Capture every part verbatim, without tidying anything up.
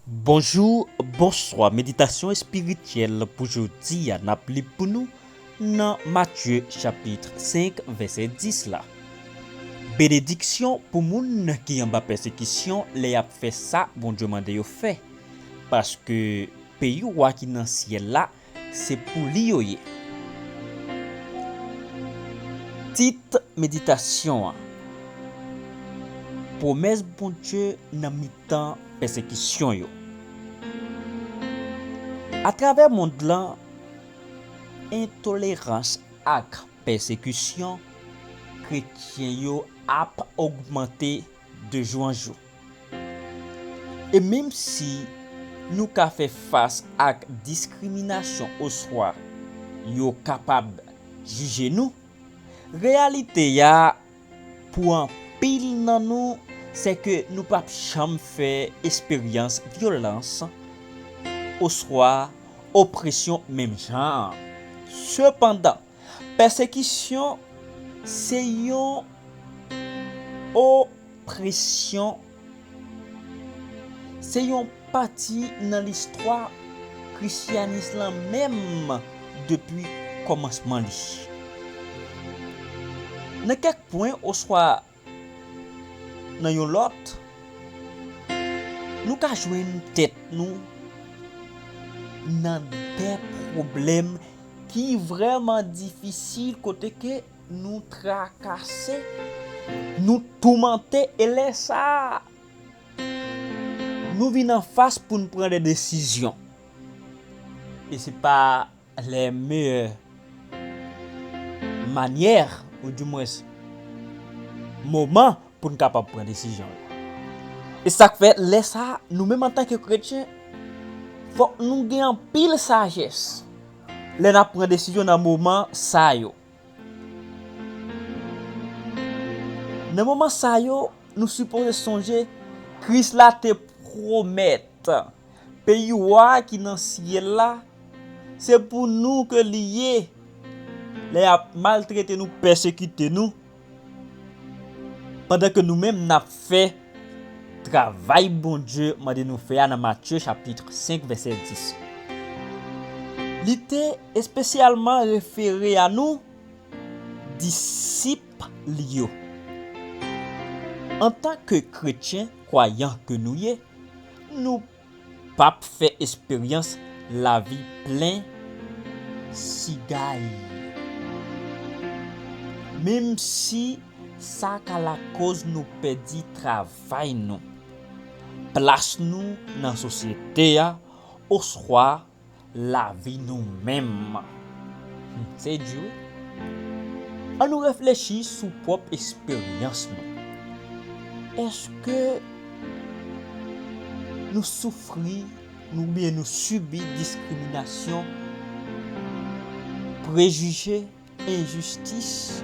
Bonjou, bonswa. Meditasyon espirityèl pou jodi a, n ap li pou nou nan Matye chapit senk, vèsè dis la. Benediksyon pou moun ki anba pèsekisyon lè y ap fè sa Bondye mande yo fè, paske peyi Wa ki nan syèl la, se pou li yo ye. Tit meditasyon an: Pwomès Bondye nan mitan pèsekisyon yo. Atravè mond lan, entolerans ak pèsekisyon kretyen yo ap ogmante de jou an jou. E menm si nou ka fè fas ak diskriminasyon oswa yo kapab jije nou, reyalite a pou anpil nan nou, se ke nou p ap janm fè esperyans vyolans oswa opresyon menm jan an. Sepandan, pèsekisyon se yon opresyon, se yon pati nan listwa krisyanis lan menm depi kòmansman li. Nan kèk pwen oswa nan yon lòt, nou ka jwenn tèt nou nan de pwoblèm ki vrèman difisil, kote ke nou trakase, nou toumante, e lè sa a, nou vin anfas pou n pran de desizyon. E se pa lè meyè manyè, oudimwens moman, pou n kapab pran desizyon yo. E sa k fè, lè sa a, nou menm antanke kretyen, fòk nou gen anpil sajès lè n ap pran desizyon nan moman sa yo. Nan moman sa yo, nou sipoze sonje Kris la te pwomèt peyi Wa ki nan syèl la, se pou nou ke li ye. Lè y ap maltrete nou, pèsekite nou, pandan ke nou menm n ap fè travay Bondye mande nou fè a nan Matye chapit senk, vèsè dis. Li te espesyalman refere a nou, disip li yo. Antanke kretyen kwayan ke nou ye, nou p ap fè esperyans lavi plen sigay. Menm si sa ka lakòz nou pèdi travay nou, plas nou nan sosyete a, oswa lavi nou menm. Hmm, se di wi. Ann nou reflechi sou pwòp esperyans nou. Èske nou soufri, nou, oubyen nou sibi diskriminasyon, prejije, enjistis,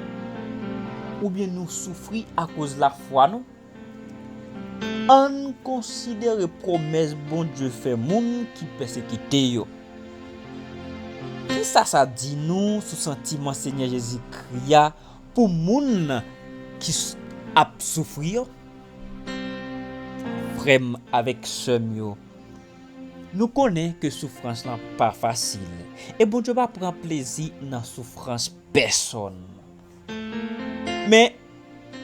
oubyen nou soufri akoz lafwa nou? Ann konsidere pwomès Bondye fè moun ki pèsekite yo. Kisa sa di nou sou santiman Senyè Jezikri a pou moun ki s-, ap soufri yo? Frè m avèk sè m yo, nou konnen ke soufrans lan pa fasil, e Bondye pa pran plezi nan soufrans pèsonn. Men,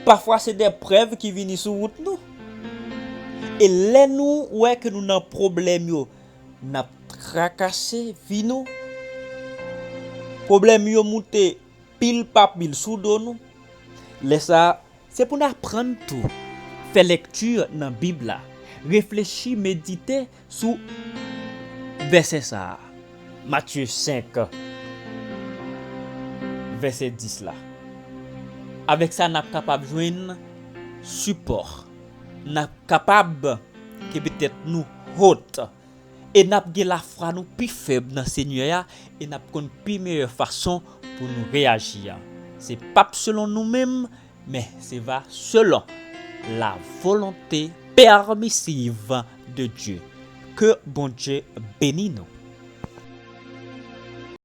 pafwa se de prèv ki vini sou wout nou. E lè nou wè ke nou nan pwoblèm yo, n ap trakase vi nou. Pwoblèm yo moute pil pa pil sou do nou. Lè sa a, se pou n aprann tou fè lekti nan Bib la, reflechi, medite sou vèsè sa a, Matye senk, vèsè dis la. Avèk sa, n ap kapab jwenn sipò. N ap kapab kenbe tèt nou wo. E n ap gen lafwa nou pi fèb nan Senyè a, e n ap konn pi meyè fason pou nou reyaji a. Se p ap selon nou menm, men se va selon la volonté permissive de Dieu. Ke Bondye beni nou.